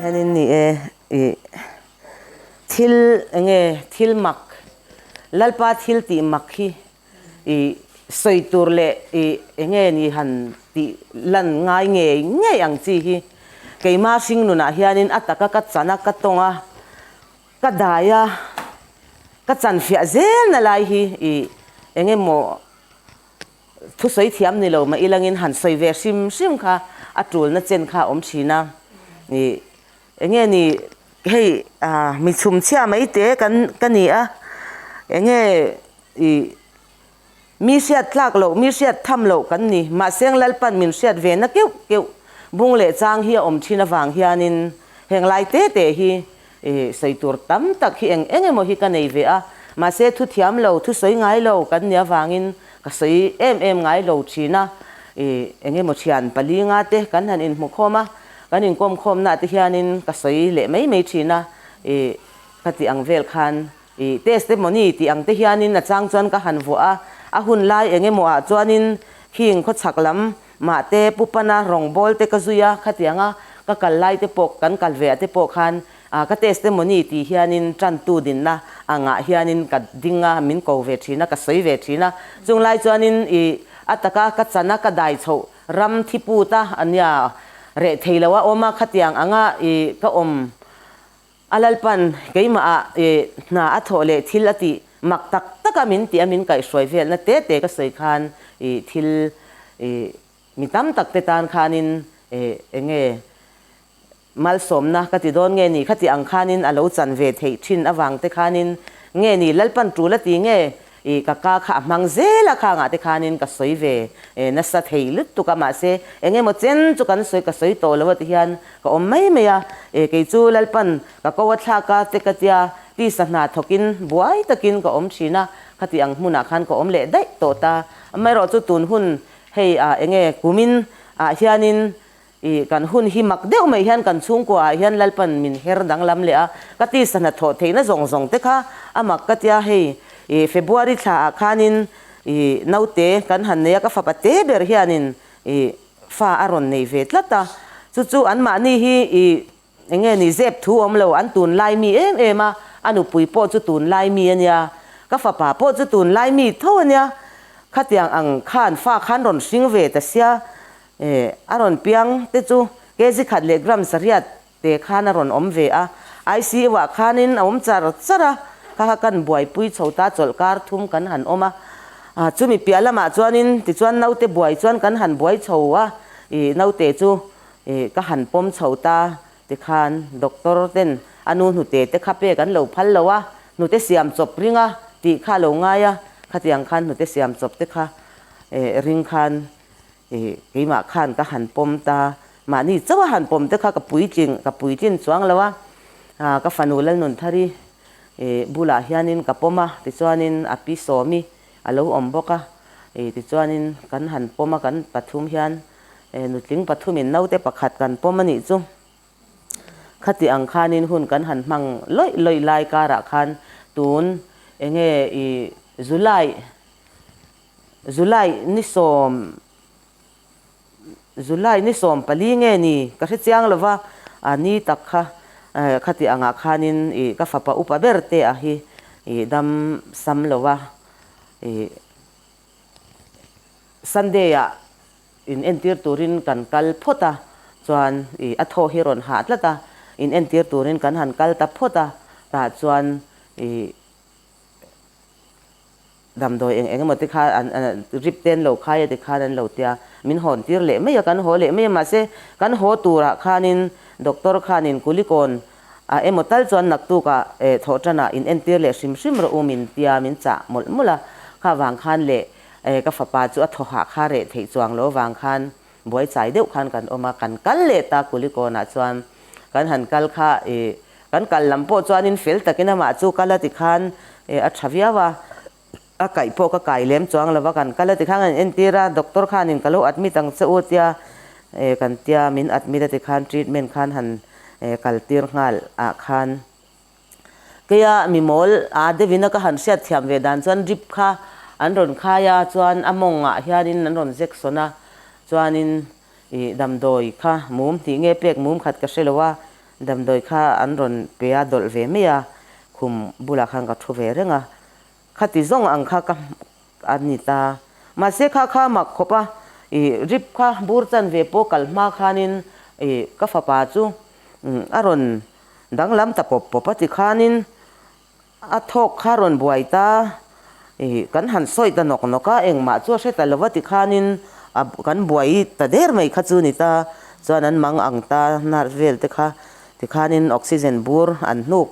Hianin ni e ih thil enge thil mak Lalpa thil tih mak hi ih sawi tur leh ih enge ni han tih lan ngai ngei ngei ang chi hi keima hring nunah hianin a taka ka chan a ka tawng a ka dai a ka chan fiah zel na lai hi ih enge maw Thusawi thiam ni lo mah ilangin han sawi ve hrim hrim kha a tulna chen kha a awm thin a. Ih, enge ni hei mi chhumchhia mai te kan ka ni a, enge ih mi hriat tlak loh, mi hriat tham loh kan ni. Mahse Lalpan min hriat ve na keuh keuh bung leh chang hi a awm thin avang hianin heng lai te te hi ih sawi tur tam tak hi eng eng emaw hi ka nei ve a. Mahse thu thiam lo, thusawi ngai lo kan nih avangin Ka sawi em em ngai lo thin a, ih eng emaw thian pali nga te kan han inhmu khawm a, kan inkawm khawmna te hianin ka sawi leh mai mai thin a, ih ka tih ang vel khan ih testimony tih ang te hianin a chang chuan ka han vuah a, a hun lai eng emaw ah chuanin khing khawchhak lam mah te pu pana rawngbawl te ka zui a, khatiang a ka kal lai te pawh kan kal ve ah te pawh khan A ka testimony tih hianin tantu dinna angah hianin ka ding a, min ko ve thin a, ka sawi ve thin a. Chung lai chuanin i a taka ka chana ka dai chhoh ram thi put a ania reh thei lo a awm a, khatiang anga i ka awm a Lalpan keimah ah i hna a thawh leh thil a tih mak tak tak a min tih a min kaihhruai velna te te ka sawi khan i thil i mi tam tak te tan khanin i enge Malsawmna ka ti dawn nge ni? Khati ang khanin a lo chan ve theih thin avang te khanin nge ni? Lalpan tul a ti nge? I ka ka kha a hmang zel a khangah te khanin ka sawi ve nasa thei lutuk a, mahse eng emaw chen chu kan sawi ka sawi tawh lo a ti hian ka awm mai mai a. E kei chu Lalpan ka ko a thlak a te ka tia tisa hna thawkin buai takin ka awm thin a, khati ang hmunah khan ka awm leh daih tawh ta. Amaherawhchu tun hun hei ah enge kumin ah hianin I kan hun hi mak deuh mai hian kan chhungkua ah hian Lalpan min her danglam leh a, ka tisa hnathawh theihna zawng zawng te kha a mak ka tia hei i February thla ah khanin i naute kan han nei a, ka fapa te ber hianin i fa a rawn nei ve tlat a, chu chu anmahni hi i eng nge ni zep thu awm lo an tunlai mi em em a, a nupui pawh chu tunlai mi a nia, ka fapa pawh chu tunlai mi tho a nia, khatiang ang khan fa khan rawn hring ve ta sia. E, a rawn piang te chu kg khat leh gram sariat te khan a rawn awm ve a, ICU ah khanin a awm char char a, kha kha kan buaipui chho ta chawlh kar thum kan han awm a, a chumi piah lamah chuanin tichuan naute buai chuan kan han buai chho a, i naute chu i ka han pawm chho ta tikhan doctor ten a nu hnute te kha pek an lo phal lo a, hnute siam chawp ring a tih kha a lo ngai a, khatiang khan hnute siam chawp te kha e ring khan Ih, keimah khan ka han pawm ta, mahni chauh a han pawm te kha ka puitling, ka puitlin chuang lo a, ah ka fanu Lalnunthari ih bulah hianin ka pawm a, tichuanin a pi Sawmi a lo awm bawk a, ih tichuanin kan han pawm a, kan pathum hian eh nutling pathumin naute pakhat kan pawm a nih chu. Khati ang khanin hun kan han hmang lawih lawih lai karah khan tun enge ih July July ni sawm July ni 14 nge ni ka hre chiang lo va, a ni tak kha khati angah khanin ih ka fapa upa ber te a hi ih dam sam lo va, ih Sunday ah in entir turin kan kal phawt a, chuan ih a thaw hi rawn hah tlat a, in entir turin kan han kal ta phawt a, tah chuan ih Damdawi eng eng emaw te kha an rip te an lo khai a ti khan an lo tia, min hawn tir leh mai a, kan haw leh mai a, mahse kan haw turah khanin doctor khanin kulikawn ah emaw tal chuan naktukah eh thawh tanah in entir leh hrim hrim rawh u min tia min chah mawlh mawlh a, kha vang khan leh eh ka fapa chu a thaw hah kha reh theih chuang lo vang khan buai chai deuh khan kan awm a, kan kal leh ta kulikawnah chuan kan han kal kha eh Kan kal lam pawh chuanin fel takin amah chu kal a ti khan a tha viau a, a kaih pawh ka kai lem chuang lo va, kan kal a ti khan kan entir a, doctor khanin ka lo admit ang che u tia kan tia min admit a ti khan treatment khan han kal tir nghal ah khan keia mi mawl a deuhin a ka han hriat thiam ve dan chuan drip kha an rawn khai a chuan a mawng ah hianin an rawn jection a chuanin damdawi kha mum tih nge pek mum khat ka hre lo a. Damdawi kha an rawn pe a, dawlh ve mai a, khum bulah khan ka thu ve reng a. Khati zawng ang kha ka a ni ta. Mahse kha kha mak khawp a, ih rip kha bur chan ve pawh kal hma khanin ih ka fapa chu a rawn danglam ta pawp pawp a ti khanin A thawk kha rawn buai ta, ih kan han sawi ta nawk nawk a, engmah chu a hre ta lova tikhanin a kan buai ta der mai kha chu ni ta, chuan an mang ang ta nurse vel te kha tikhanin oxygen bur an hnuk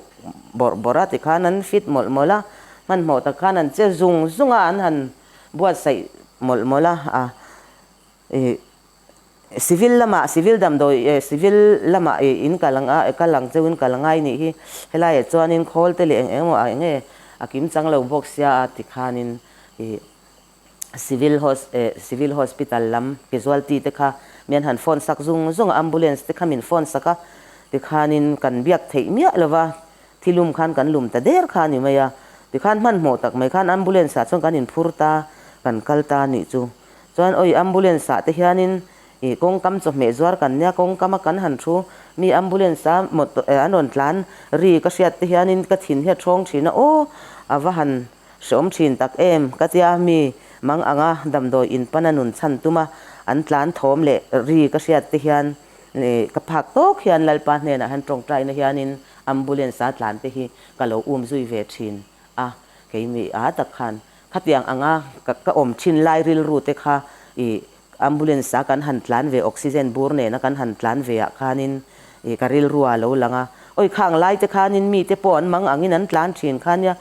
bawrh bawrh a tikhan an fit mawlh mawlh a, hmanhmawh tak khan an che zung zung a an han buatsaih mawlh mawlh a, a ih. Civil lamah civil damdawi eh civil lamah ih in kal ang a kal ang cheu in kal angai nih hi helaiah chuanin khawl te leh eng eng emaw ah eng nge a kim chang lo bawk sia a tikhanin ih civil hos eh civil hospital lam casualty te kha mian han phone sak zung zung a ambulance te kha min phone sak a tikhanin kan biak theih miah lova thilum khan kan lum ta der kha a ni mai a tikhan hmanhmawh tak mai khan ambulance ah chuan kan inphur ta kan kal ta a nih chu. Chuan awi ambulance ah te hianin ih kawngkam chawhmeh zuar kan nia kawngkam a kan han thu mi ambulance a motor eh an rawn tlan ri ka hriat te hianin ka thin hi a thawng thin a aw a va han hreawm thin tak em ka tia mi mang anga damdawi in pana nun chhan tum a an tlan thawm leh ri ka hriat te hian ih ka phak tawk hian Lalpa hnenah hian tawngtaina hianin ambulance a tlan te hi ka lo um zui ve thin a keimi a tak khan Khatiang anga ka ka awm thin lai rilru te kha ih ambulance a kan han tlan ve oxygen bur nena kan han tlan ve ah khanin ih ka rilru a lo lang a, awi khang lai te khanin mi te pawh an mang angin an tlan thin kha nia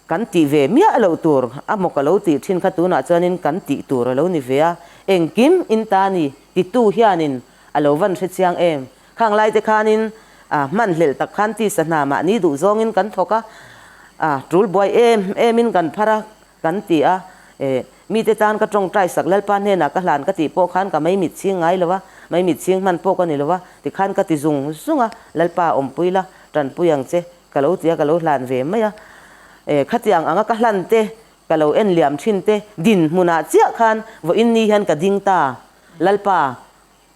kan tih ve miah loh tur a maw ka lo tih thin kha tunah chuanin kan tih tur a lo ni ve a, engkim in ta ni titu hianin a lo van hre chiang em Khang lai te khanin a hmanhlelh tak khan tisa hna mahni duh zawngin kan thawk a, a tul buai em emin kan phar a, kan ti a, e mite tan ka tawngtai sak Lalpa hnenah ka hlan ka tih pawh khan ka maimit chhing ngai lo a, maimit chhing hman pawh ka ni lo a, tikhan ka ti zung zung a, Lalpa awmpui la, tanpui ang che ka lo ti a, ka lo hlan ve mai a, e khatiang anga ka hlan te ka lo en liam thin te dinhmunah chiah khan vawiin ni hian ka ding ta, Lalpa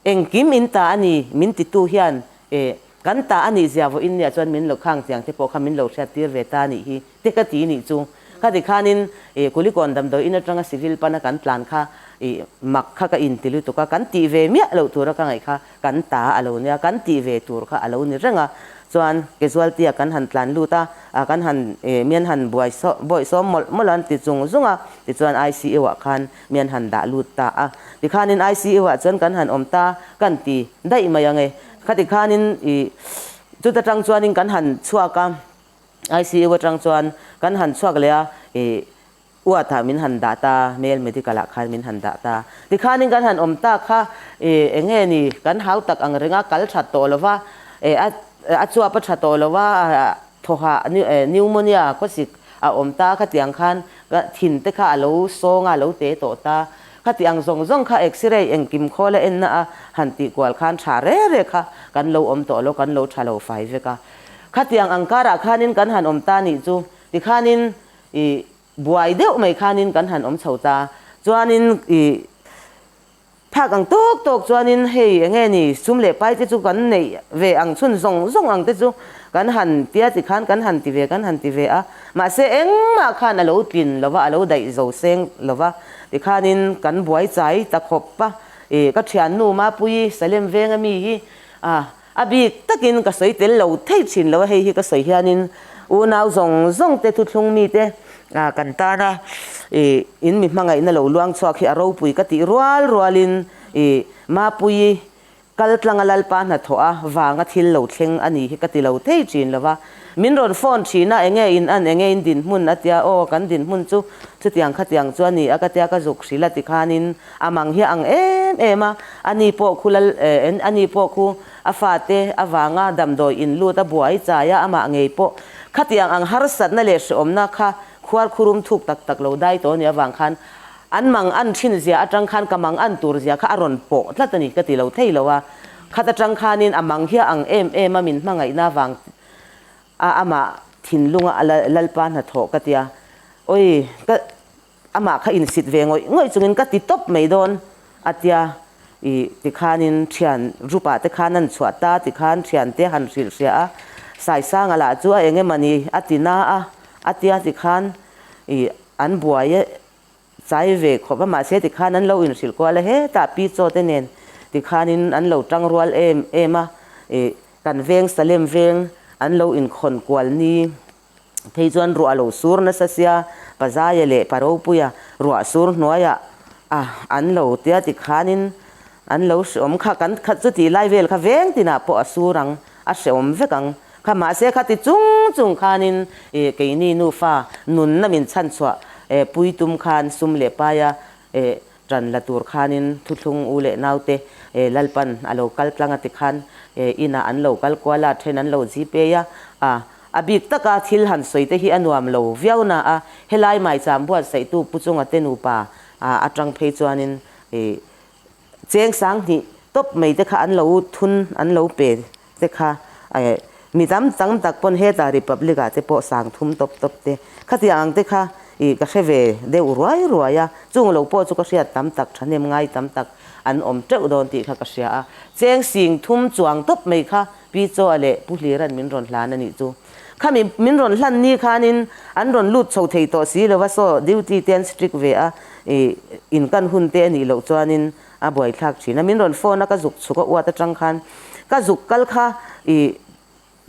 Engkim in ta a ni, min titu hian e, kan ta a nih zia vawiin nia chuan min lo khang tiang te pawh kha min lo hriat tir ve ta a nih hi te ka ti nih chu. Khati khanin e, Kulikawn damdawi in atanga civil pana kan tlan kha e, mak kha ka inti lutuk a, kan tih ve miah loh tura ka ngaih kha kan ta a lo nia, kan tih ve tur kha a lo ni reng a. Chuan casualty ah kan han tlan lut a, ah kan han e, mian han buai bawih sawm mawlh mawlh a an ti chung zung a, tichuan ICU ah khan Mi an han dah lut ta a, tikhanin ICU ah chuan kan han awm ta kan ti daih mai ang e. Khati khanin ih chuta tang chuanin kan han chhuak a, ICU atang chuan kan han chhuak leh a, ih ward ah min han dah ta, male medical ah khan min han dah ta. Tikhanin kan han awm ta kha ih eng nge ni kan hau tak ang reng a, kal that tawh lo va, eh a a chuap a tha tawh lo va, Thawhah pneumonia khawsik a awm ta khatiang khan ka thin te kha a lo sawng a, a lo te tawh ta. Khatiang zawng zawng kha x-ray engkim khawl a enna a han tih kual khan tha re re kha kan lo awm tawh lo, kan lo tha lo fai vek a. Khatiang ang karah khanin kan han awm ta nih chu tikhanin ih buai deuh mai khanin kan han awm chho ta. Chuanin ih Phak ang tawk tawk chuanin hei eng nge ni sum leh pai te chu kan neih ve ang chhun zawng zawng ang te chu kan han tia ti khan kan han ti ve kan han ti ve a, mahse engmah khan a lo tlin lo va, a lo daih zo seng lo va, tikhanin kan buai chai ta khawp a, ih ka thiannu Mapuii Salem venga mi hi a a bik takin ka sawi tel lo thei thin lo a, hei hi ka sawi hianin unau zawng zawng te thuthlung mite kan tana ih in mi hmangaihna lo luang chhuak hi a ropui ka tih rual rualin ih Mapuii kal tlanga Lalpa hnathawh a vanga thil lo thleng a ni hi ka ti lo thei thin lo va, min rawn phone thin a enge in an enge in dinhmun a tia aw kan dinhmun chu chutiang khatiang chu a ni a ka tia ka zuk hrilh a tikhanin A mang hi a ang em em a, ani pawh khu lal eh ani pawh khu a fate avanga damdawi in lut a buai chai a, amah ngei pawh khatiang ang harsatna leh hreawmna kha khuar khurum thuk tak tak lo dai tawh a nih avang khan an mang an thin zia atang khan ka mang an tur zia kha a rawn pawh tlat a ni ka ti lo thei lo a, khat atang khanin a mang hi a ang em em a min hmangaihna avang a amah thinlunga a Lalpa hnathawh ka tia awi ka Amah kha insit ve ngawih ngawih chungin ka ti tawp mai dawn a tia. I tikhanin thian group ah te khan an chhuah ta tikhan thiante han hrilh hria a, Saisanga lah chu a eng emawni a ti na a, a tia tikhan i an buai chai ve khawp a, mahse tikhan an lo inhrilh kual a, hetah pi chaw te nen tikhanin an lo tang rual em em a, i kan veng Salem veng an lo inkhawn kual ni. Phei chuan ruah lo sur nasa sia, Pazaia leh Paropuia ruah sur hnuaiah a an lo tia tikhanin an lo hreawm kha kan khat chu tih lai vel kha veng tinah pawh a sur ang, a hreawm vek ang kha mahse kha ti chung chung khanin ih keini nufa nunna min chhanchhuah eh pui tum khan sum leh paia eh Ṭan la tur khanin thuthlung u leh naute Lalpan a lo kal tlang a ti khan inah an lo kal kual a, ṭhen an lo gpay a, a a bik taka thil han sawi te hi a nuam lo viau na a, helai maicham buatsaihtu Pu Chunga te nupa aṭang phei chuanin cheng sanghnih tawp mai te kha an lo thun an lo pe te kha mi tam tam tak pawn hetah Republic ah te pawh sang thum tawp tawp te khatiang ang te kha ih ka hre ve deuh ruai ruai a, chung lo pawh chu ka hriat tam tak thahnem ngai tam tak an awm teuh dawn tih kha ka hria a, cheng sing thum chuang tawp mai kha Pi Chaw leh Pu Hlira'n min rawn hlan a nih chu. Khami min rawn hlan ni khanin an rawn lut chho thei tawh si lo va saw duty te an strict ve a ih in kan hun te a nih loh chuanin A buaithlak thin a, min rawn phone a ka zuk chhuk a uat atang khan ka zuk kal kha ih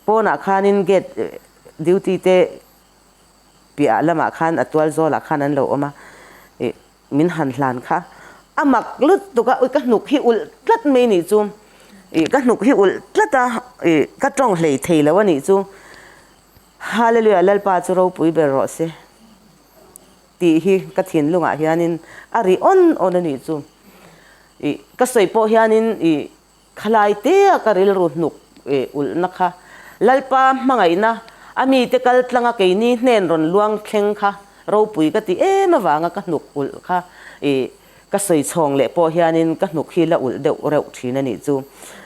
pawnah khanin gate duty te piah lamah khan a tual zawlah khan an lo awm a ih min han hlan kha a mak lutuk a ui ka hnuk hi ulh tlat mai nih chu ih ka hnuk hi ulh tlat a ih ka tawng hlei thei lo a nih chu Hallelujah Lalpa chu ropui ber rawh se. Tih hi ka thinlungah hianin a ri awn awn a nih chu. Ih, ka sawi pawh hianin ih khalai tea ka rilru hnuk ih ulhna kha Lalpa hmangaihna a mite kal tlanga keini hnen rawn luang thleng kha ropui ka ti em avanga ka hnuk ulh kha ih ka sawi chhawng leh pawh hianin ka hnuk hi la ulh deuh reuh thin a nih chu.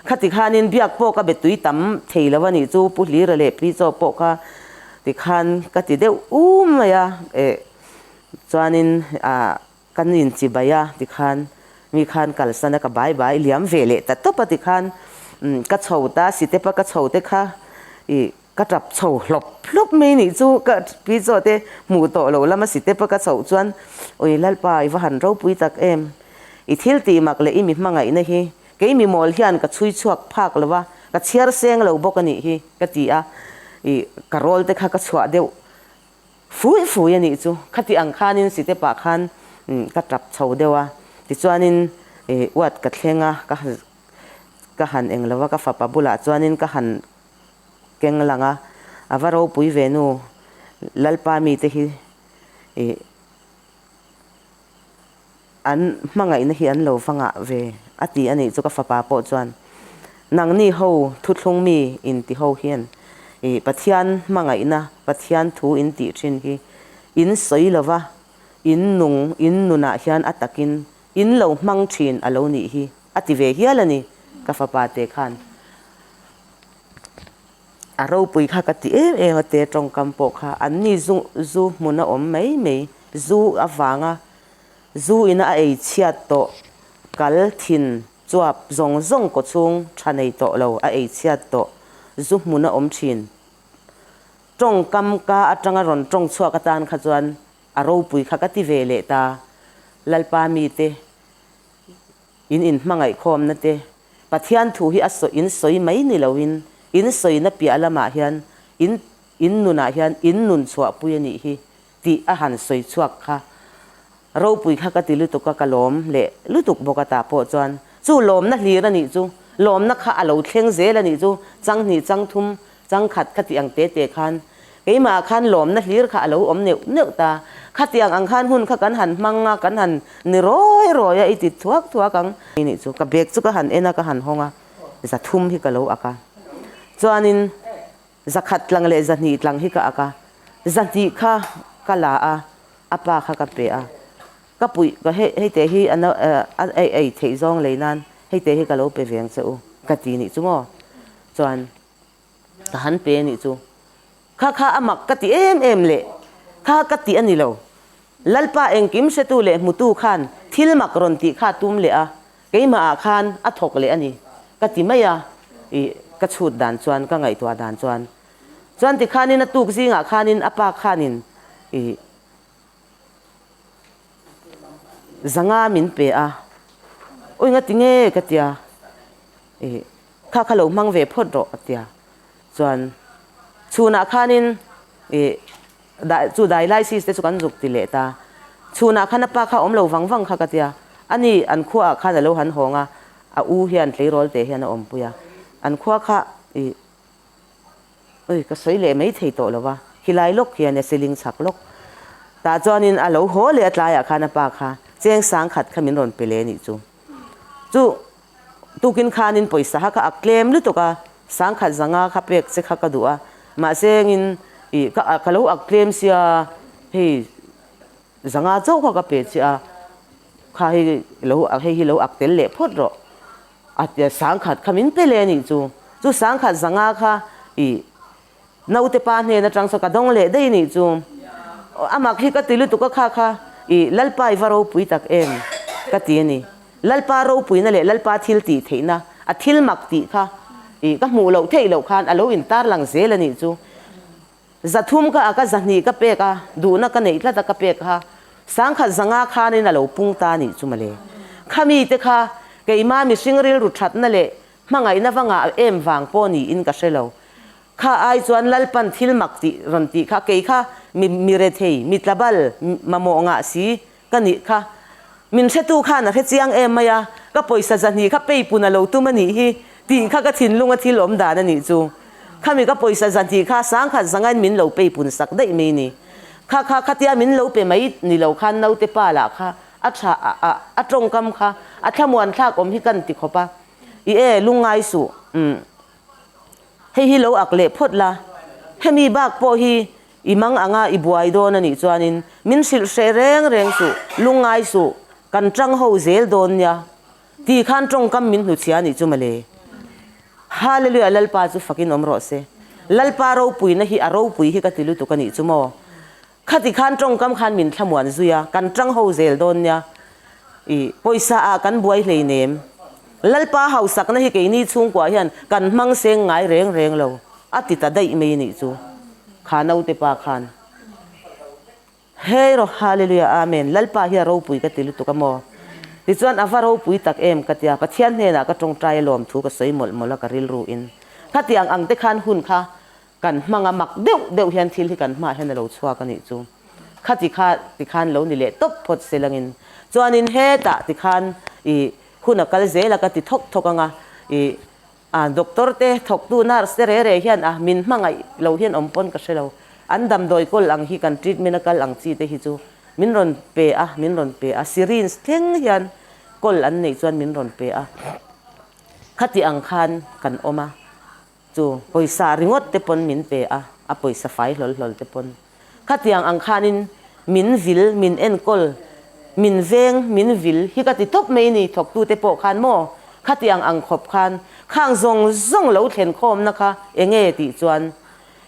Khati khanin biak pawh ka be tui tam thei lo a nih chu, Pu Hlira leh Pi Chaw pawh kha tikhan ka ti deuh um mai a, eh chuanin ah kan inchi bai a tikhan mi khan kalsan a ka bai bai liam ve leh ta tawp a tikhan ka chho ta sitepa ka chho te kha ih Ka tap chho hlawp hlawp mai nih chu ka pi chaw te hmuh tawh lo lama sitep a ka chhoh chuan Ui Lalpa i va han ropui tak em? I thil tih mak leh i mi hmangaihna hi kei mi mawl hian ka chhui chhuak phak lo va, ka chhiar seng lo bawk a nih hi ka ti a, i ka rawl te kha ka chhuah deuh fui fui a nih chu. Khati ang khanin sitep ah khan ka tap chho deuh a, tichuanin i uat ka thleng a, ka ka han eng lo va, ka fapa bulah chuanin ka han Keng lang a, a va ropui ve nu, Lalpa mite hi ih an hmangaihna hi an lo va ngah ve a ti a nih chu ka fapa pawh chuan nangni ho thuthlung mi inti ho hian ih Pathian hmangaihna Pathian thu in tih thin hi in sawi lova in nung in nunah hian a takin in lo hmang thin a lo nih hi a ti ve hial a ni ka fapa te khan. A ropui kha ka ti em em a te tawngkam pawh kha an ni zu zu hmun a awm mai mai zu avanga zu ina a ei chhiat tawh kal thin chuap zawng zawng kaw chhung tha nei tawh lo a ei chhiat tawh zu hmun a awm thin tawngkam ka atanga rawn tawng chhuak atan kha chuan a ropui kha ka ti ve leh ta Lalpa mite In inhmangaihkhawmna te, Pathian thu hi a sawi in sawi mai ni loin in sawina piah lamah hian in in nunah hian in nun chhuahpui a nih hi tih a han sawi chhuak kha ropui kha ka ti lutuk a, ka lawm leh lutuk bawk a tah pawh chuan chu lawmna hlir a nih chu, lawmna kha a lo thleng zel a nih chu, changhnih changthum Changkhat ka tih ang te te khan keimah khan lawmna hlir kha a lo awm neuh neuh ta. Khatiang ang khan hun kha kan han hmang a, kan han ni rawi rawi a, i ti thuak thuak ang. Nih chu ka bag chu ka han en a, ka han hawng a, zathum hi ka lo ak a. Chuanin zakhat tlang leh zahnih tlang hi ka ak a, zahnih kha ka la a, a pa kha ka pe a. Ka puih ka hei hei te hi a a ei theih zawng lei nan hei te hi ka lo pe ve ang che u ka ti nih chu maw. Chuan ka han pe a nih chu. Kha kha a mak ka ti em em leh kha ka ti a ni lo. Lalpa engkim hretu leh hmutu khan thil mak rawn tih kha a tum leh a. Keimah ah khan a thawk leh a ni ka ti mai a, ih ka chhut dan chuan ka ngaihtuah dan chuan. Chuan tikhanin a tuk zingah khanin a pa khanin ih zanga min pe a, Ui nga ti nge ka tia, ih kha kha lo hmang ve phawt rawh a tia. Chuan chhunah khanin ih Dai chu dialysis te chu kan zuk ti leh ta. Chhunah khan a pa kha awm lo vang vang kha ka tia. Ani an khuaah khan a lo han hawng a, a u hian tleirawl te hian a awmpui a. An khua kha ih ui ka sawi leh mai thei tawh lo va, khilai lawk hian e siling chhak lawk. Tah chuanin a lo haw leh a tlaiah khan a pa kha cheng sang khat kha min rawn pe leh nih chu. Chu Tukin khanin pawisa kha ka ak tlem lutuk a, sangkhat zanga kha pek che kha ka duh a, mahse engin ih ka ka lo ak tlem sia hei zanga chauh kha ka pe che a, kha hei lo hei hi lo ak tel leh phawt rawh a tia sangkhat kha min pe leh a nih chu, chu sangkhat zanga kha ih Naute pa hnen atang saw ka dawng leh daih nih chu. A mak hi ka ti lutuk a kha kha i Lalpa i va ropui tak em ka ti a ni. Lalpa ropuina leh Lalpa thil tih theihna a thil mak tih kha i ka hmuh loh theih loh khan a lo in tarlang zel a nih chu. Zathum ka a ka zahnih ka pek a duhna ka neih tlat a ka pek kha sangkhat zanga khanin a lo pung ta nih chu mawle. Khami te kha keima mihring rilru thatna leh Hmangaihna va ngah em vang pawh niin ka hre lo. Kha ai chuan Lalpan thil mak tih rawn tih kha kei kha mi mi rethei, mi tlabal, mamawh ngah si ka nih kha. Min hretu khan a hre chiang em mai a, ka pawisa zahnih kha peipun a lo tum a nih hi tih kha ka thinlunga thil awm dan a nih chu. Khami ka pawisa zahnih kha sangkhat zangain min lo peipun sak daih mai ni. Kha kha khatia min lo pe mai ni lo khan naute pa lah kha a tha a a tawngkam kha a thlamuan thlak awm hi kan ti khawp a. I e, lungngai suh. Umm. Hei hi lo ak leh phawt la. Hemi bak pawh hi i mang anga i buai dawn a nih chuanin min hrilh hreh reng reng suh, lungngai suh, kan tang ho zel dawn nia. Ti khan tawngkam min hnuchhia a nih chu mawle. Hallelujah Lalpa chu fakin awm rawh se. Lalpa ropuina hi a ropui hi ka ti lutuk a nih chu maw. Khati khan tawngkam khan min thlamuan zui a, kan tang ho zel dawn nia. I pawisa ah kan buai hleinem. Lalpa hausakna hi keini chhungkua hian kan hmang seng ngai reng reng lo, a ti ta daih mai nih chu. Kha naute pa khan. Hei rawh Hallelujah Amen Lalpa hi a ropui ka ti lutuk a maw? Tichuan a va ropui tak em ka tia, Pathian hnenah ka tawngtai a lawm thu ka sawi mawlh mawlh a ka rilru in. Khatiang ang te khan hun kha Kan hmanga mak deuh deuh hian thil hi kan hmaah hian a lo chhuak a nih chu. Khati kha tikhan lo ni leh tawp phawt se langin. Chuanin hetah tikhan i hun a kal zel a ka ti thawk thawk anga i a doctor te thawktu nurse te re re hian a min hmangaih lo hian awm pawn ka hre lo. An damdawi kawl ang hi kan treatment a kal ang chi te hi chu min rawn pe a min rawn pe a syringe thleng hian kawl an neih chuan min rawn pe a. Khati ang khan kan awm a. Chu pawisa ringawt te pawn min pe a, a pawisa fai hlawl hlawl te pawn. Khatiang ang khanin min vil, min enkawl, min veng, min vil hi ka ti tawp mai ni thawktute pawh khan maw? Khatiang ang khawp khan khang zawng zawng lo thlen khawmna kha enge tih chuan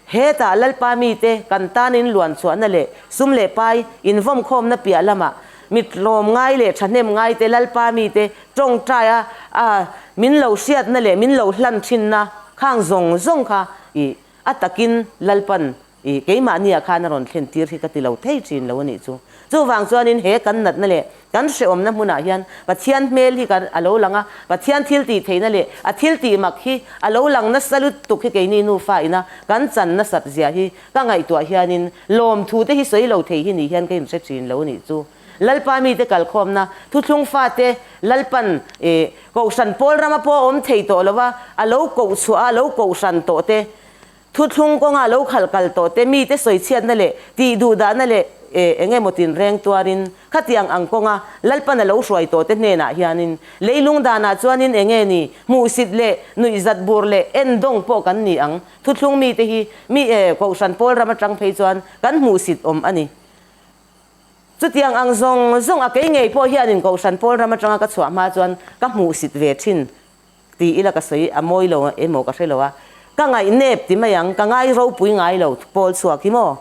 hetah Lalpa mite kan tanin luan chhuahna leh sum leh pai invawm khawmna piah lamah mit tlawm ngai leh thahnem ngai te Lalpa mite tawngtai a a min lo hriatna leh min lo hlan thinna khang zawng zawng kha ih a takin Lalpan ih keimahniah khan a rawn thlen tir hi ka ti lo thei thin lo a nih chu. Chuvang chuanin he kan natna leh kan hrehawmna hmunah hian Pathian hmel hi kan a lo lang a, Pathian thil tih theihna leh a thil tih mak hi a lo lang nasa lutuk hi keini nufa ina kan chan nasat zia hi ka ngaihtuah hianin lawmthu te hi sawi lo thei hi ni hian ka inhre thin lo a nih chu. Lalpa mite kalkhawmna thuthlung fate Lalpan ih Kohhran pawl rama pawh a awm thei tawh lo a, a lo koh chhuah a, a lo kohhran tawh te, thuthlung kawnga a lo khalh kal tawh te, mite sawichhiatna leh tih duhdahna leh ih eng emaw tinreng tuarin khatiang ang kawnga Lalpan a lo hruai tawh te hnenah hianin leilung danah chuanin eng nge ni hmuhsit leh nuihzat bur leh endawng pawh kan ni ang. Thuthlung mite hi mi ih Kohhran pawl ram atang phei chuan kan hmuhsit awm a ni. Chutiang ang zawng zawng a kei ngei pawh hianin Kohhran pawl ram atanga ka chhuah hma chuan ka hmuhsit ve thin ti ila ka sawi a mawi lo emaw ka hre lo a, ka ngaihnep ti mai ang, ka ngai ropui ngai lo pawl chhuak hi maw?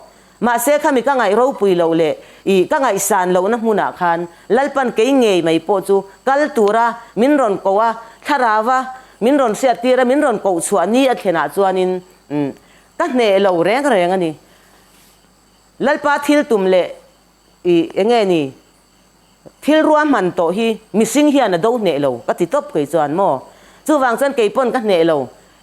Mahse khami ka ngaih ropui loh leh ih ka ngaihsan lohna hmunah khan Lalpan kei ngei mai pawh chu kal tura min rawn koh a, thlarau a min rawn hriattir a, min rawn koh chhuah ni a thlenah chuanin ka hneh lo reng reng a ni. Lalpa thil tum leh ih enge ni thil ruahman tawh hi mihring hian a do hneh lo ka ti tawp kei chuan maw? Chuvang chuan kei pawn ka hneh lo,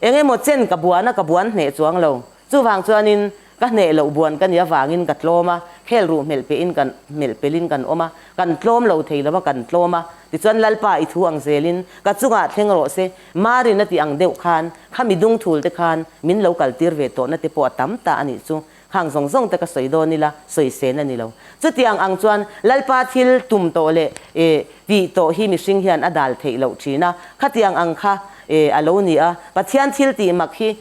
eng emaw chen ka buan a ka buan hneh chuang lo. Chuvang chuanin ka hneh loh buan ka nih avangin ka tlawm a, khel ruh hmelh pehin kan hmelh pelhin kan awm a, kan tlawm lo thei lo a kan tlawm a. Tichuan Lalpa i thu ang zelin ka chungah thleng rawh se, Marin a tih ang deuh khan khami dungthul te khan min lo kaltir ve tawhna te pawh a tam ta a nih chu. Khang zawng zawng te ka sawi dawn ila, sawi sen a ni lo. Chutiang ang chuan Lalpa thil tum tawh leh e tih tawh hi mihring hian a dal theih loh thin a, khatiang ang kha e a lo ni a. Pathian thil tih mak hi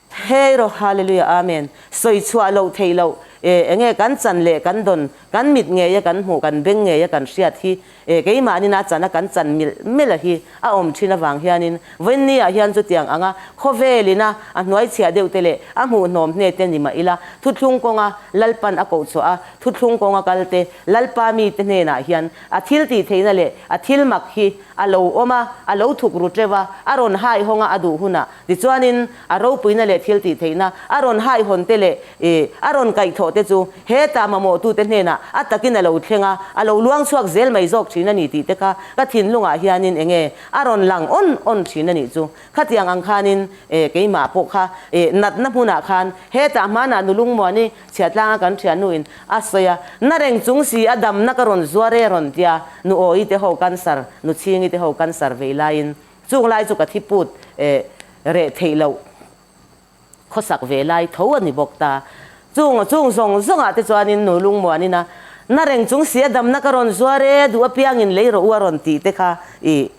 Hei rawh Hallelujah Amen sawi chhuah loh theih loh e enge kan chan leh kan dawn kan mit ngei a kan hmuh kan beng ngei a kan hriat hi e keimahnin a chan a kan chan milh milh a hi a awm thin avang hianin vawiinni ah hian chutiang anga khawvelin a a hnuai chhiah deuh te leh a hmuhnawm hne te ni mah ila thuthlung kawnga Lalpan a koh chhuah a thuthlung kawnga kal te Lalpa mi te hnenah hian a thil tih theihna leh a thil mak hi a lo awm a a lo thuk ru teuh a a rawn haihawng a a duh hunah Tichuanin, a ropuina leh thil tih theihna a rawn haihawn te leh ih a rawn kaihthawh te chu hetah mamawhtute hnenah a takin a lo thleng a, a lo luang chhuak zel mai zawk thin a ni tih te kha ka thinlungah hianin eng nge a rawn lang awn awn thin a nih chu. Khatiang ang khanin eh keimah pawh kha eh natna hmunah khan hetah hmanah Nulungmuani chhiatlanga kan thiannuin a sawi a, na reng chung si a damna ka rawn zuar e rawn tia nu Awi te ho cancer, nu Chhingi te ho cancer vei laiin Chung lai chu ka thi put eh reh theih loh khawsak ve lai tho a ni bawk ta. Chung chung zawng zawngah te chuanin nu lungmuanin a na reng chung si a damna ka rawn zuar e, duh apiangin lei rawh u a rawn tih te kha ih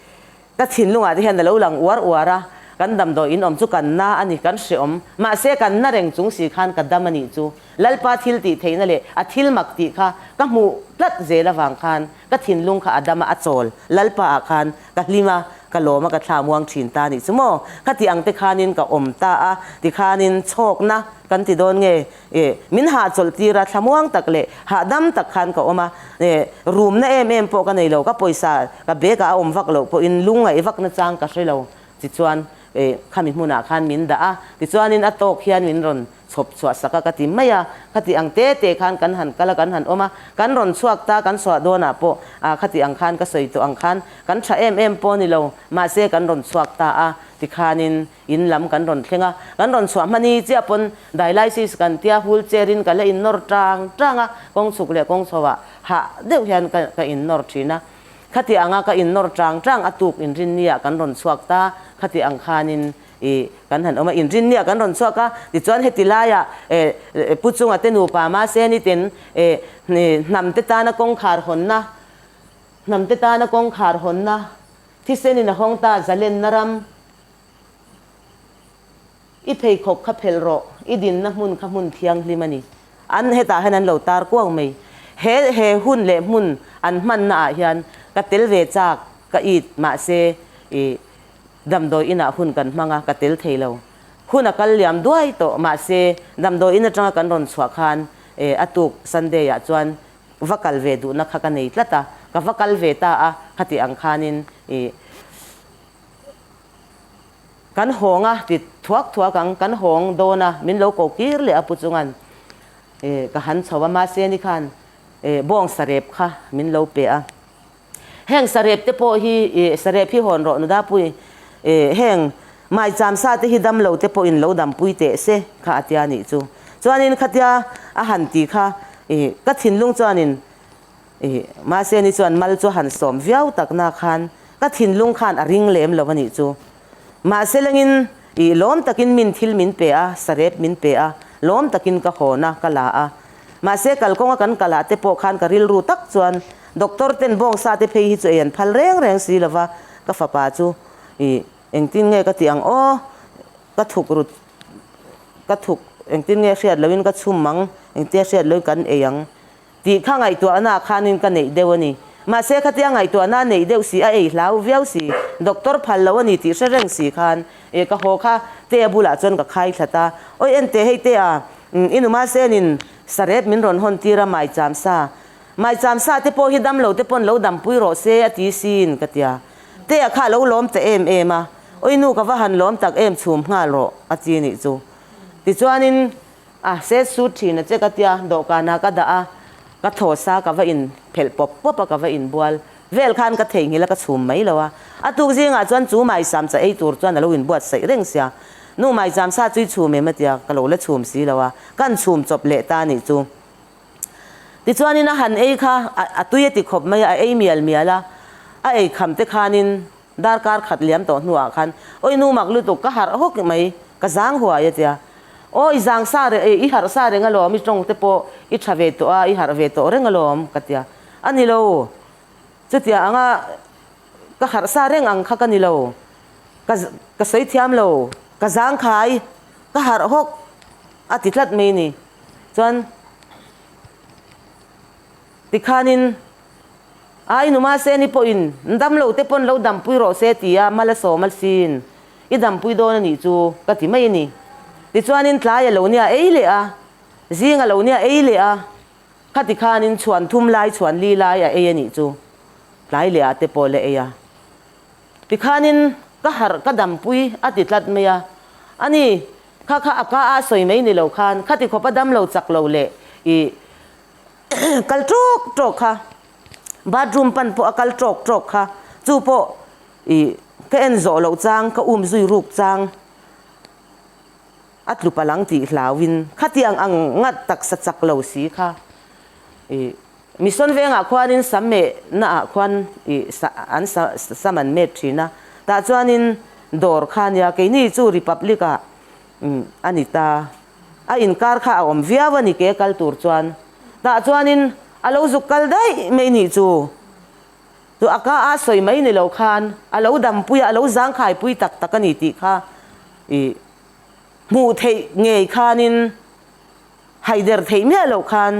ka thinlungah te hian a lo lang uar uar a, kan damdawi in awm chu kan na a ni, kan hreawm. Mahse kan na reng chung si khan ka dam a nih chu. Lalpa thil tih theihna leh a thil mak tih kha ka hmuh tlat zel avang khan Ka thinlung kha a dam a, a chawl. Lalpa ah khan ka hlim a, ka lawm a, ka thla muang thin ta nih chu maw? Khati ang te khanin ka awm ta a, tikhanin chhawkna kan ti dawn nge? E, min hahchawlh tir a, thla muang tak leh hahdam tak khan ka awm a. E, rumna em em pawh ka nei lo, ka pawisa ka bag ah a awm vak loh pawhin lungngaih vakna chang ka hre lo. Tichuan, e, khami hmunah khan min dah a, tichuanin a tawk hian min rawn chhawp chhuah sak a ka ti mai a, khati ang te te khan kan han kal a, kan han awm a, kan rawn chhuak ta, kan chhuah dawnah pawh ah khati ang khan ka sawi tawh ang khan kan tha em em pawh ni lo, mahse kan rawn chhuak ta a, tikhanin in lam kan rawn thleng a, kan rawn chhuah hmani chiah pawn dialysis kan tia wheelchair in ka la innawr tang tang a, kawng chhuk leh kawng chho ah hah deuh hian ka ka innawr thin a, khati anga ka innawr tang tang a tuk inrinni ah kan rawn chhuak ta, khati ang khanin I kan han awm a, inrinnia kan rawn chhuak a, tichuan heti laiah eh Pu Chunga te nupa mahse nitin eh hnam te tana kawngkhar hawnna, hnam te tana kawngkhar hawnna thisenin a hawng ta zalenna ram i pheikhawk kha phelh rawh, i dinna hmun kha hmun thianghlim a ni. An hetah hian an lo tar kuang mai. He he hun leh hmun an hmanna ah hian ka tel ve chak ka it mahse i Damdawi inah hun kan hmang a, ka tel thei lo. Hun a kal liam duai tawh, mahse damdawi in atanga kan rawn chhuah khan eh a tuk Sunday ah chuan va kal ve duhna kha ka nei tlat a, ka va kal ve ta a, khati ang khanin ih kan hawng a ti thuak thuak ang, kan hawng dawn a, min lo ko kir leh a pu chungan eh ka han chho a, mahse ni khan eh bawng sarep kha min lo pe a. Heng sarep te pawh hi ih sarep hi hawn rawh Nudapui ih heng maicham sa te hi damlo te pawh in lo dampui teh se kha a tia nih chu. Chuanin khatia a han ti kha ih ka thinlung chuanin ih mahse ni chuan mal chu a han sawm viau takna khan ka thinlung khan a ring lem lo a nih chu. Mahse lengin ih lawm takin min thil min pe a sarep min pe a lawm takin ka hawn a ka la a. Mahse kalkawnga kan kalah te pawh khan ka rilru tak chuan doctor ten bawngsa te phei hi chu ei an phal reng reng si lova, ka fapa chu ih engtin nge ka tih ang aw, ka thuk rut ka thuk engtin nge hriat loin ka chhum ang, engtia hriat loin kan ei ang tih kha ngaihtuahna ah khanin ka neih deuh a ni. Mahse khatia ngaihtuahna a neih deuh si, a ei hlau viau si, doctor phal lo a ni tih hre reng si khan ih ka haw kha Tea bulah chuan ka khai thlat a, awi ente hei Tea. I numa senin sarep min rawn hawn tir a maicham sa. Maicham sa te pawh hi damlo te pawn lo dampui rawh se a ti sin ka tia. Tea kha a lo lawm ta em em a, Oi nu ka va han lawm tak em chhum nghal rawh a ti nih chu. Tichuanin a set sut thin a che ka tia, dawhkanah ka dah a, ka thaw sa ka va in phelh pawp pawp a ka va inbual vel khan ka theihnghilh a ka chhum mai lo a. A tuk zingah chuan chu maicham cha ei tur chuan a lo inbuatsaih reng sia. Nu maicham sa chu i chhum em a tia, ka lo la chhum si lo a, kan chhum chawp leh ta nih chu. Tichuanin a han ei kha a tui a ti khawp mai a, a ei mial mial a, a ei kham te khanin darkar khat liam tawh hnuah khan, Awi nu mak lutuk, ka harh hawk mai, ka zang huai a tia. Aw i zang sa reng, i harh sa reng alawm, i tawng te pawh i tha ve tawh a, i harh ve tawh reng alawm ka tia. A ni lo, chutia anga ka harh sa reng ang kha ka ni lo, ka ka sawi thiam lo, ka zang khai, ka harh hawk a ti tlat mai ni. Chuan tikhanin ai numa se ni pawhin dam lo te pawn lo dampui rawh se tia mal a sawm asin i dampui dawn a nih chu ka ti mai a ni. Tichuanin tlai a lo nia ei leh a, zing a lo nia ei leh a, khati khanin chhuan thum lai chhuan li lai a ei a nih chu tlai leh ah te pawh la ei a. Tikhanin ka harh ka dampui a ti tlat mai a, ani kha kha a ka a sawi mai ni lo khan khati khawp a damlo chak lo leh i kal tawk tawk kha bathroom pan pawh a kal tawk tawk kha chu pawh i ka en zawh loh chang ka um zui ruk chang a tlu palang tih hlauin khatiang ang ngat taksa chak lo si kha i Mission vengah khuanin sam mehna ah khuan i an sam an met thin a, tah chuanin dawr kha nia keini chu Republic ah a ni ta, a inkar kha a awm viau a ni ke kal tur chuan, tah chuanin a lo zuk kal daih mai nih chu, chu a ka a sawi mai ni lo khan a lo dampui a, a lo zangkhaipui tak tak a ni tih kha i hmuh theih ngei khanin haider theih miah loh khan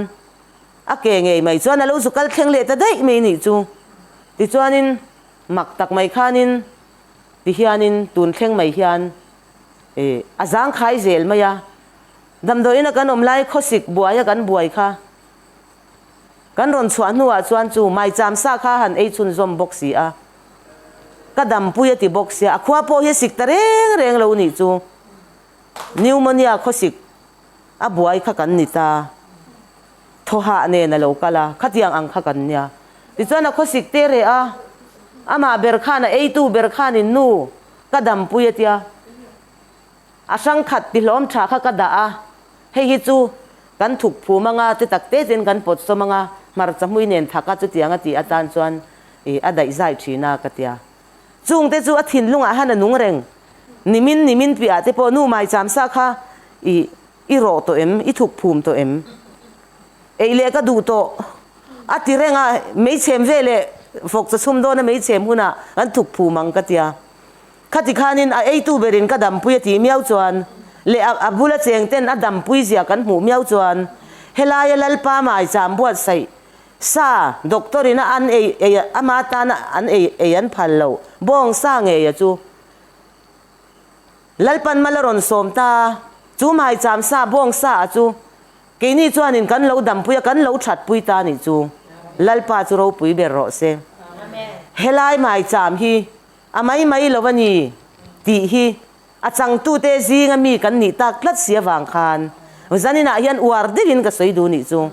A ke ngei mai chuan a lo zu kal thleng leh ta daih mai nih chu. Tichuanin mak tak mai khanin tihianin tun thleng mai hian ih a zangkhai zel mai a. Damdawiin a kan awm lai khawsik buai a kan buai kha kan rawn chhuah hnuah chuan chu maicham sa kha han ei chhunzawm bawk si a. Ka dampui a ti bawk sia, a khua pawh hi a sik ta reng reng lo nih chu. Pneumonia khawsik A buai kha kan ni ta. Thawhah nen a lo kal a, khatiang ang kha kan nia. Tichuan a khawsik te reh a, amah ber khan a eitu ber khanin nu ka dampui a tia. A hrang khat ti hlawm tha kha ka dah a, hei hi chu kan thuk phum anga te tak te ten kan pawt sawm anga hmarcha hmui nen thak a chutiang a tih atan chuan ih a daih zai thin a ka tia. Chungte chu a thinlungah han a nung reng. Nimin nimin piahah te pawh nu maicham sa kha i i rawh tawh em? I thuk phum tawh em? Ei leh ka duh tawh a ti reng a, meichhem ve leh fawk chaw chhum dawna meichhem hunah kan thuk phum ang ka tia. Khati khanin a eitu berin ka dampui a tih miau chuan leh a a bula cheng ten a dampui zia kan hmuh miau chuan helaia Lalpa maicham buatsaih Sa, doctor in a an ei ei ama tana an ei ei an phal lo, bawng sa ngei a chu. Lalpan mal a rawn sawm ta, chu maicham sa, bawng sa a chu, keini chuanin kan lo dampui a, kan lo thatpui ta nih chu. Lalpa chu ropui ber rawh se. Helai maicham hi a mai mai lo a ni tih hi A changtute zinga mi kan nih tak tlat si avang khan zaninah hian uar deuhin ka sawi duh nih chu.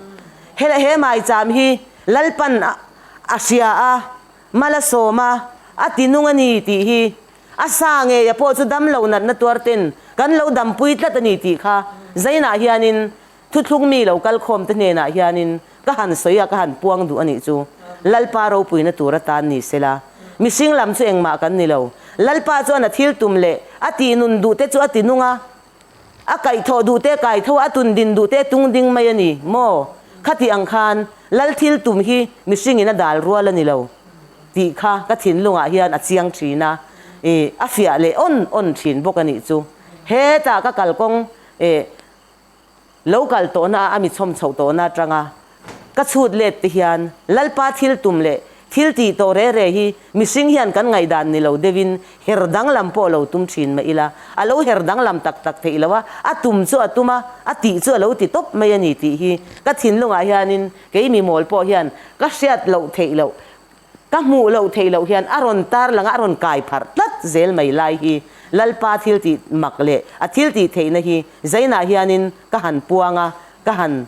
He he maicham hi Lalpan a hria a, mal a sawm a, a ti nung a ni tih hi a sa ngeia pawh chu damlo natna tuar ten kan lo dampui tlat a ni tih kha zainah hianin thuthlung mi lo kal khawm te hnenah hianin ka han sawi a, ka han puang duh a nih chu. Lalpa ropuina tur atan ni sela. Mihring lam chu engmah kan ni lo. Lalpa chuan a thil tum leh a tih nun duh te chu a ti nung a, a kaihthawh duh te kaitho a, a tun din duh te tung ding mai a ni maw? Khati ang khan Lal thil tum hi mihringin a dal rual a ni lo tih kha ka thinlungah hian a chiang thin a, ih a fiah leh awn awn thin bawk a nih chu. Hetah ka kalkawng eh Lo kal tawhna a mi chhawm chhoh tawhna atanga ka chhut let te hian Lalpa thil tum leh Thil tih tawh re re hi mihring hian kan ngaihdan ni lo deuhin her danglam pawh lo tum thin mah ila, a lo her danglam tak tak theih lo a, a tum chu a tum a, a tih chu a lo ti tawp mai a ni tih hi ka thinlungah hianin kei mi mawl pawh hian ka hriat loh theih loh, ka hmuh loh theih loh hian a rawn tarlang a, a rawn kai pharh tlat zel mai lai hi Lalpa thil tih mak leh a thil tih theihna hi zainah hianin ka han puang a, ka han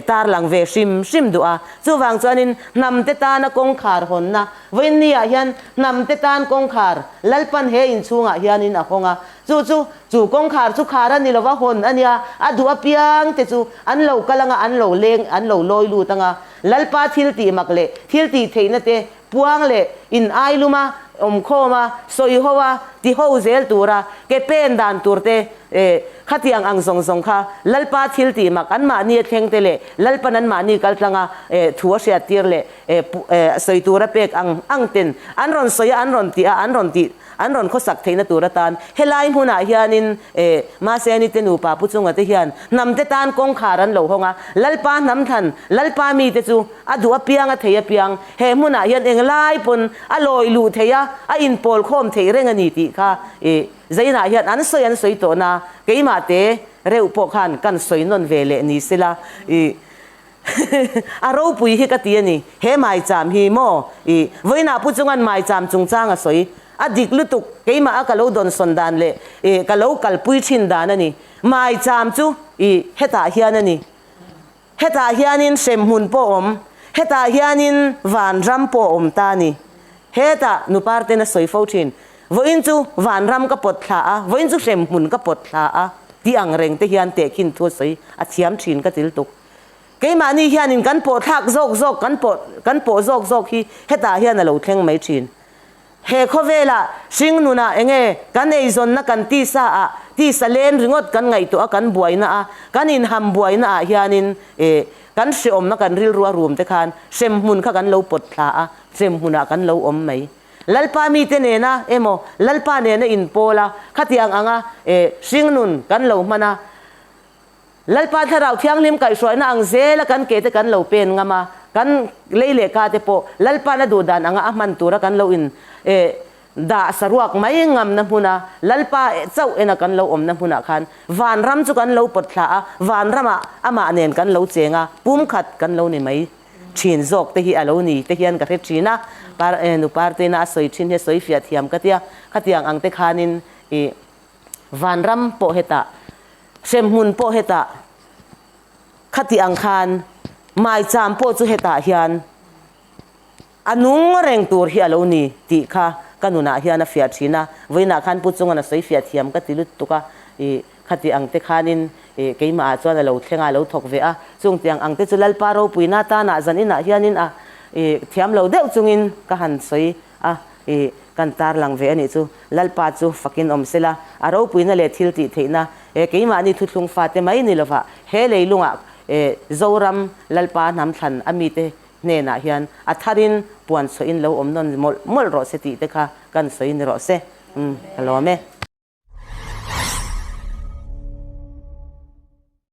tarlang ve hrim hrim duh a. Chuvang chuanin hnamte tana kawngkhar hawnna, vawiinniah hian hnamte tan kawngkhar Lalpan he inchhungah hianin a hawng a. Chu chu, chu kawngkhar chu khar a ni lova hawn a nia, a duh apiangte chu an lo kal anga, an lo leng, an lo lawi lut anga. Lalpa thil tih mak leh thil tih theihna te puang leh in ailum a, awmkhawm a, sawi ho a, ti ho zel tura ke pen dan tur te eh khatiang ang zawng zawng kha Lalpa thil tih mak anmahni a thleng te leh Lalpan anmahni kaltlanga eh thu a hriat tir leh eh eh sawi tura pek ang ang ten an rawn sawi a an rawn tih a an rawn tih an rawn khawsak theihna tur atan helai hmunah hianin eh Mahseni te nupa Pu Chunga te hian hnam te tan kawngkhar an lo hawng a Lalpa hnam thlan Lalpa mite chu a duh apiang a thei apiang He hmunah hian englai pawn a lawi luh theih a, a inpawl khawm theih reng a ni tih kha i Zainah hian an sawi an sawi tawh na, keimah te reuh pawh khan kan sawi nawn ve leh ni sela i a ropui hi ka ti a ni. He maicham hi maw i vawiinah Pu Chunga'n maicham chungchang a sawi a dik lutuk keimah a ka lo dawnsawn dan leh i ka lo kalpui thin dan a ni. Maicham chu i hetah hian a ni. Hetah hianin hremhmun pawh awm, hetah hianin vanram pawh awm ta a ni. Hetah nupar ten a sawi fo thin, Vawiin chu vanram ka pawt thla a, vawiin chu hremhmun ka pawt thla a tih ang reng te hian tehkhin thu a sawi a thiam thin ka til tuk. Keimahni hianin kan pawh thlak zawk zawk, kan pawh kan pawh zawk zawk hi hetah hian a lo thleng mai thin. He khawvelah hringnunah enge kan eizawnna kan tisa ah tisa len ringawt kan ngaihtuah a kan buaina a kan inham buaina ah hianin eh kan hreawmna kan rilru a rum te khan hremhmun kha kan lo pawt thla a hremhmunah kan lo awm mai. Lalpa mite nena emaw Lalpa nena inpawl a khatiang anga eh hringnun kan lo hman a Lalpa Thlarau Thianghlim kaihhruaina ang zela kan ke te kan lo pen ngam a, kan lei leh ka te pawh Lalpa'n a duh dan anga a hman tura kan lo in eh dah saruak mai ngamna hmuna Lalpa chauh ena kan lo awmna hmunah khan vanram chu kan lo pawt thla a, vanramah amah nen kan lo cheng a, pumkhat kan lo ni mai thin zawk te hi a lo ni te hian ka hre thin a, par eh nu Parteina a sawi thin hi a sawi fiah thiam ka tia, khatiang ang te khanin ih vanram pawh hetah Hremhmun pawh hetah khati ang khan maicham pawh chu hetah hian a nung reng tur hi a lo ni tih kha ka nunah hian a fiah thin a, vawiinah khan Pu Chunga'n a sawi fiah thiam ka ti lutuk a, ih khati ang te khanin ih keimahah chuan a lo thleng a, a lo thawk ve a, chung tiang ang te chu Lalpa ropuina tanah zan inah hianin a ih thiam lo deuh chungin ka han sawi a, ih kan tarlang ve a nih chu. Lalpa chu fakin awm sela, a ropuina leh thil tih theihna he keimahni thuthlung fate mai ni lovah he leilungah eh Zoram Lalpa hnam thlan a mite hnenah hian a tharin puan chhuahin lo awm nawn mawlh mawlh rawh se tih te kha kan sawi ni rawh se. Umm ka lawm e.